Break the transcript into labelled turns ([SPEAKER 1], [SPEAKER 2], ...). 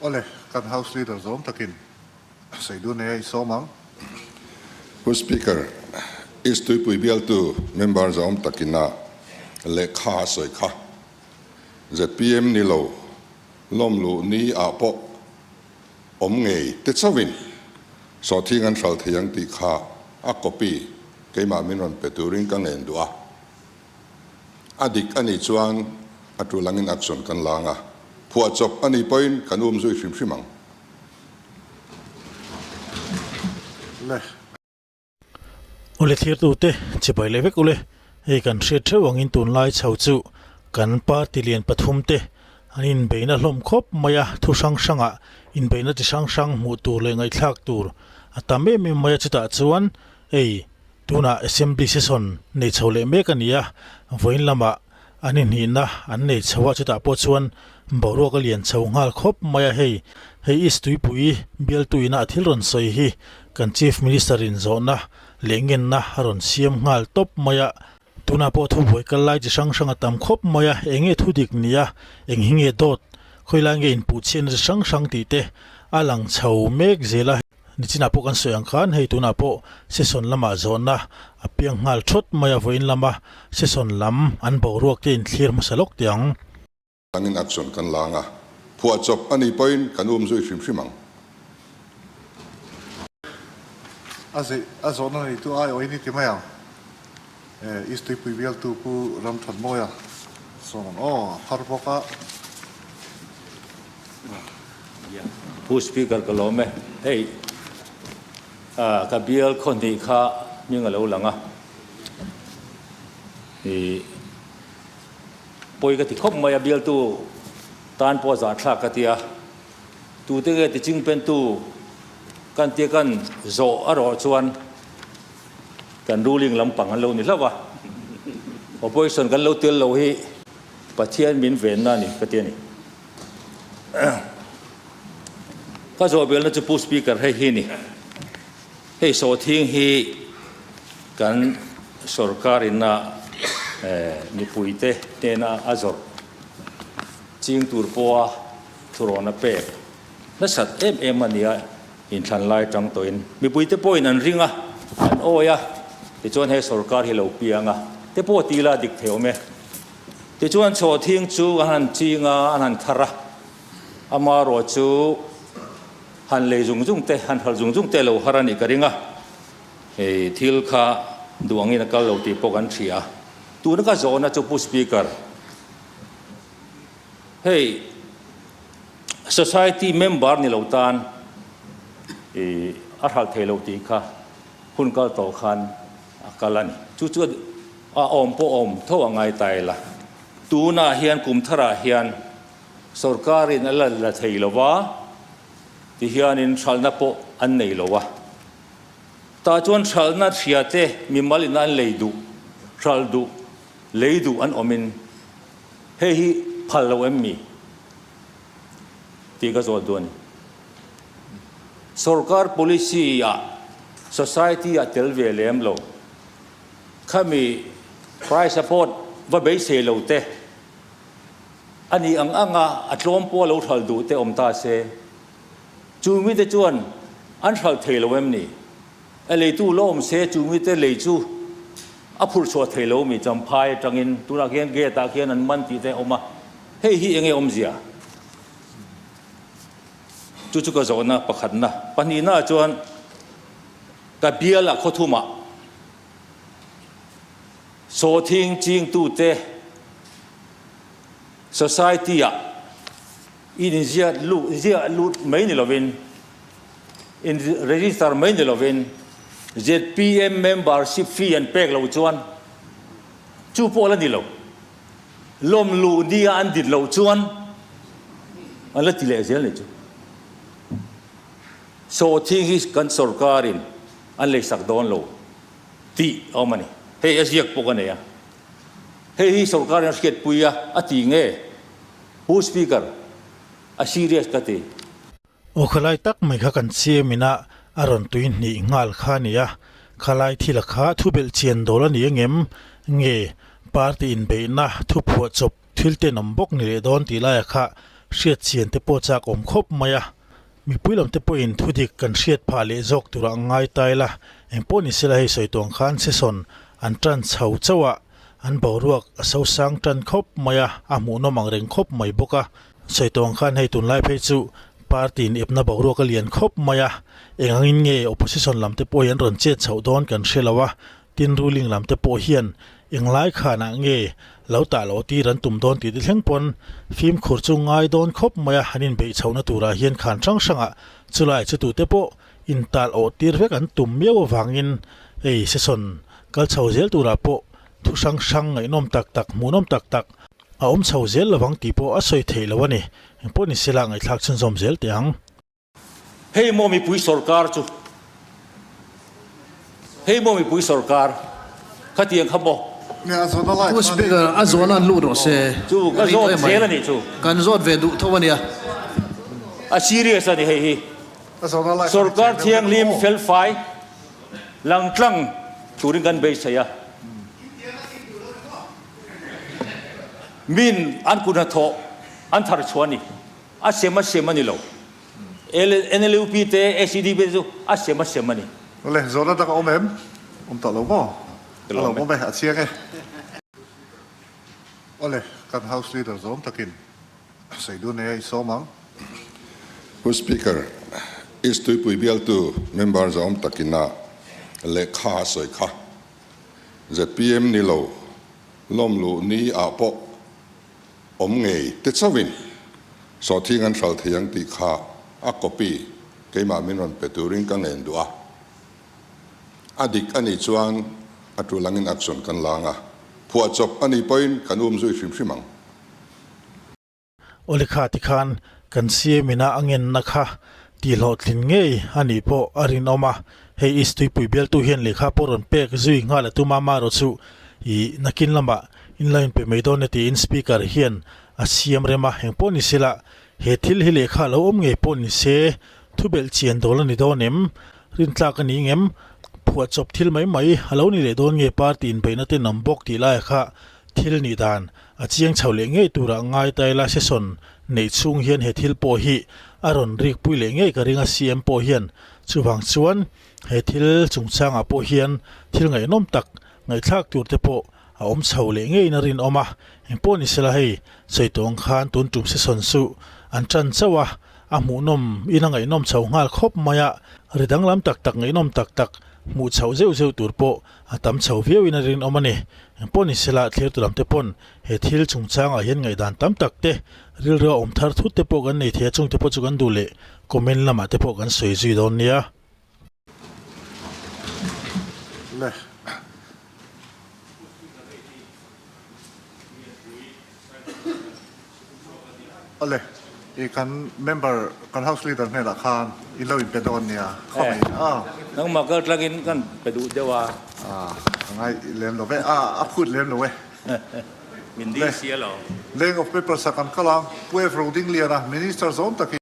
[SPEAKER 1] Awle, kan House Leader zawm takin sawi dun nei a i sawm ang.
[SPEAKER 2] Pu Speaker, East Tuipui bialtu member zawm takina lehkha a sawi kha zpm ni lo lawmluh ni ah pawh awm ngei te chauhin sawhthing an hral thei ang tih kha a copy keimah min rawn pe turin ka ngen duh a. A dik a nih chuan a tul angin action kan la ang a, phuahchawp a nih pawhin kan um zui hrim hrim ang.
[SPEAKER 1] Le.
[SPEAKER 3] Ule thlirtute chibai leh vek ule, hei kan hriat theuh angin tunlai chho chu kan party lian pathumte an inbeihna hlawm khawp mai a, thu hrang hrangah inbeihna chi hrang hrang hmuh tur leh ngaihthlak tur a tam em em mai a, chutah chuan hei Tunah Assembly session nei chho leh mek a ni a, vawiin lamah an inhnihna an nei chho a, chutah pawh chuan boruak a lian chho nghal khawp mai a, hei hei East Tuipui bialtuina a thil rawn sawi hi kan Chief Minister in zawhna leh ngenna a rawn siam nghal tawp mai a, tunah pawh thubuai kal lai chi hrang hrang a tam khawp mai a, eng nge thu dik ni a, eng hi nge dawt, khawilai nge inpuhchhiatna chi hrang hrang tih te a lang chho mek zel a. Nichinah pawh kan sawi ang khan hei tunah pawh session lamah zawhna a piang nghal thawt mai a, vawiin lama session lam an boruak te inthlir hmasa lawk teh ang.
[SPEAKER 2] Angin action kan la ang a, phuahchawp a nih pawhin kan um zui hrim hrim ang.
[SPEAKER 1] A zeih a zawhna neitu aiawhin i ti mai ang. East Tuipui bialtu Pu Ramthanmawia sawm ang aw, a phar bawk a.
[SPEAKER 4] Pu Speaker ka lawm e. Hei ka bial khaw hnih kha hming a lo lang a. I pawi ka ti khawp mai a bialtu tan pawh zahthlak ka ti a. Tute nge ti chingpentu kan tia kan zawh a rawh chuan kan ruling lampang an lo ni hlauh a. Opposition kan lo tel lo hi Pathian min venna a ni ka ti a ni. Ka zawh belna chu Pu Speaker hei hi ni. Hei sawhthing hi kan sorkar ina mipuite hnena a zawrh ching tur pawha thurawn a pek nasat em em a ni a, inthlan lai tang tawhin mipuite pawhin an ring a, an awi a, tichuan he sorkar hi lo piang a te pawh ti ila dik thei awm e. Tichuan chhawhthing chu an han ching a, an han thar a, amarawh chu han lei zung zung te, han hral zung zung te lo har a nih ka ring a, hei thil kha duh angin a kal lo tih pawh kan hria. Tuna ka zawhna chu Pu Speaker, hei society member ni lo tan i a hral thei lo tih kha hun kal tawh khan a kal a ni. Chu chu a awm pawh awm tho a ngai ta ila. Tunah hian kum tharah hian sorkarin a la la thei lo va, tihianin hralhna pawh an nei lo a. Tah chuan hralhna hria te mimal in an lei duh, hral duh, lei duh an awmin hei hi phal lo em mi tih ka zawt duh a ni. Sorkar policy ah society ah tel ve lem lo. Khami price support va beisei lo te, a nih ang anga a tlawm pawh a lo hral duh te awm ta se, chu mite chuan an hral thei lo em ni? A leitu la awm se chu mite lei chu a phurh chhuah thei lo mi Champhai atangin tunah khian gate ah khian an man tih te a awm a, hei hi enge awmzia? Chu chu ka zawhna pakhatna. Pahnihna ah chuan. Ka bial a khawthumah sawhthing chingtute society-ah inziah lut ziah lut mai ni lovin, in register mai ni lovin zpm membership fee an pek loh chuan chu pawh la ni lo. Lawm luh nia an dit loh chuan an la ti leh zel ni chu. Sawhthing hi kan sorkarin an leisak dawn lo tih a awm a ni. Hei a ziak pawh ka nei a. Hei hi sorkarin a hriatpui a, a ti nge? Pu Speaker, a serious ka ti.
[SPEAKER 3] Aw khalai tak mai kha kan CM ina a rawn tui hnih nghal kha a ni a, khalai thila kha thu belh chian dawl a ni angem? Nge party inbeihna thu phuah chawp thil tenawm bawk ni leh dawn tih laia kha. hriat chian te pawh chak awm khawp mai a. Mipui lam te pawhin thudik kan hriat phah leh zawk turah ngai ta ila, engpawh ni sela hei sawi tuang khan session an tan chho chauh a, an boruak a sosang tan khawp mai a, a hmuhnawm ang reng khawp mai bawk a. Sawi tuang khan hei tunlai phei chu party in epna boruak a lian khawp mai a, eng angin nge opposition lam te pawh hi an rawn chet chhoh dawn kan hre lo a, Tin ruling lam te pawh hian englai khanah nge lo tah loh tir an tum dawn tih te thleng pawn fimkhur chu ngai dawn khawp mai a, an inbeih chhohna turah hian khan hrang hrangah chulai chu tute pawh intalh awh tir vek an tum miau avangin hei session kal chho zel turah pawh thu hrang hrang ngaihnawm tak tak hmuhnawm tak tak a awm chho zel lovang tih pawh a sawi theih loh a ni. Engpawh ni sela ngaihthlak chhunzawm zel teh ang.
[SPEAKER 4] Hei maw mipui sorkar chu, hei maw mipui sorkar, khatiang kha maw.
[SPEAKER 5] Pu Speaker, a zawhna an lut rawh se.
[SPEAKER 4] Chu ka zawt zel a nih chu.
[SPEAKER 5] Kan zawt ve duh tho a nia.
[SPEAKER 4] A serious a ni hei hi. Sorkar thianghlim felfai langtlang turin kan beisei a. Min an kut hnathawh an thar chhuah a ni. A sem a sem a ni lo. NLUP te SEDP te chu a sem a sem a ni.
[SPEAKER 1] Awle, zawhna dang a awm em? Awm tawh lo maw? A lo awm e, a chiang e. Awle, kan House Leader zawm takin sawi dun e, i sawm ang.
[SPEAKER 2] Pu Speaker, East Tuipui bialtu member zawm takin a lehkha a sawi kha. Zpm ni lo, lawmluh ni ah pawh Awm ngei te chauhin sawhthing an hral thei ang tih kha a copy keimah min rawn pe turin ka ngen duh a. A dik a nih chuan a tul angin action kan la ang a, phuahchawp a nih pawhin kan um zui hrim hrim ang.
[SPEAKER 3] Awle kha tikhan kan CM ina a ngenna kha tihhlawhtlin ngei a nih pawh a rinawm a, hei East Tuipui bialtu hian lehkha pawh rawn pek zui nghal a tum a, amaherawh chu ih nakin lamah in la inpe mai dawn e tiin Speaker hian a siam rem a, engpawh ni sela he thil hi lehkha lo awm ngei pawh ni se thubelh chian dawl a ni dawn em? Rintlak a ni ngem? Phuahchawp thil mai mai a lo ni leh dawn nge party inbeihna ten awm bawk tih laia kha thil nih dan a chiang chho leh ngei turah ngai ta ila session neih chhung hian he thil pawh hi a rawn rik pui leh ngei ka ring a CM pawh hian chuvang chuan he thil chungchangah pawh hian thil ngaihnawm tak ngaihthlak tur te pawh a awm chho leh ngeiin a rinawm a, engpawh ni sela hei sawi tawh ang khan tun tum session chu an tan chauh a, a hmuhnawm in a ngaihnawm chho nghal khawp mai a, ri danglam tak tak ngaihnawm tak tak hmuh chhoh zeuh zeuh tur pawh a tam chho viau in a rinawm a ni. Engpawh ni sela thlirtu lam te pawn he thil chungchangah hian ngaihdan tam tak te rilru a awm thar thut te pawh kan nei thei a, chung te pawh chu kan duh leh comment lamah te pawh kan sawi zui dawn nia.
[SPEAKER 1] Le. Awle, i kan member, kan house leader hnenah khan in lo inpe dawn nia, khaw mai a.
[SPEAKER 4] Nangmah kal tlangin kan pe duh deuh a.
[SPEAKER 1] A ngai lem lo ve, a a phut lem lo e.
[SPEAKER 4] Min ding sia lo.
[SPEAKER 1] Leng of papers a kan kal ang, Pu F. Rodingliana, Minister zawm takin.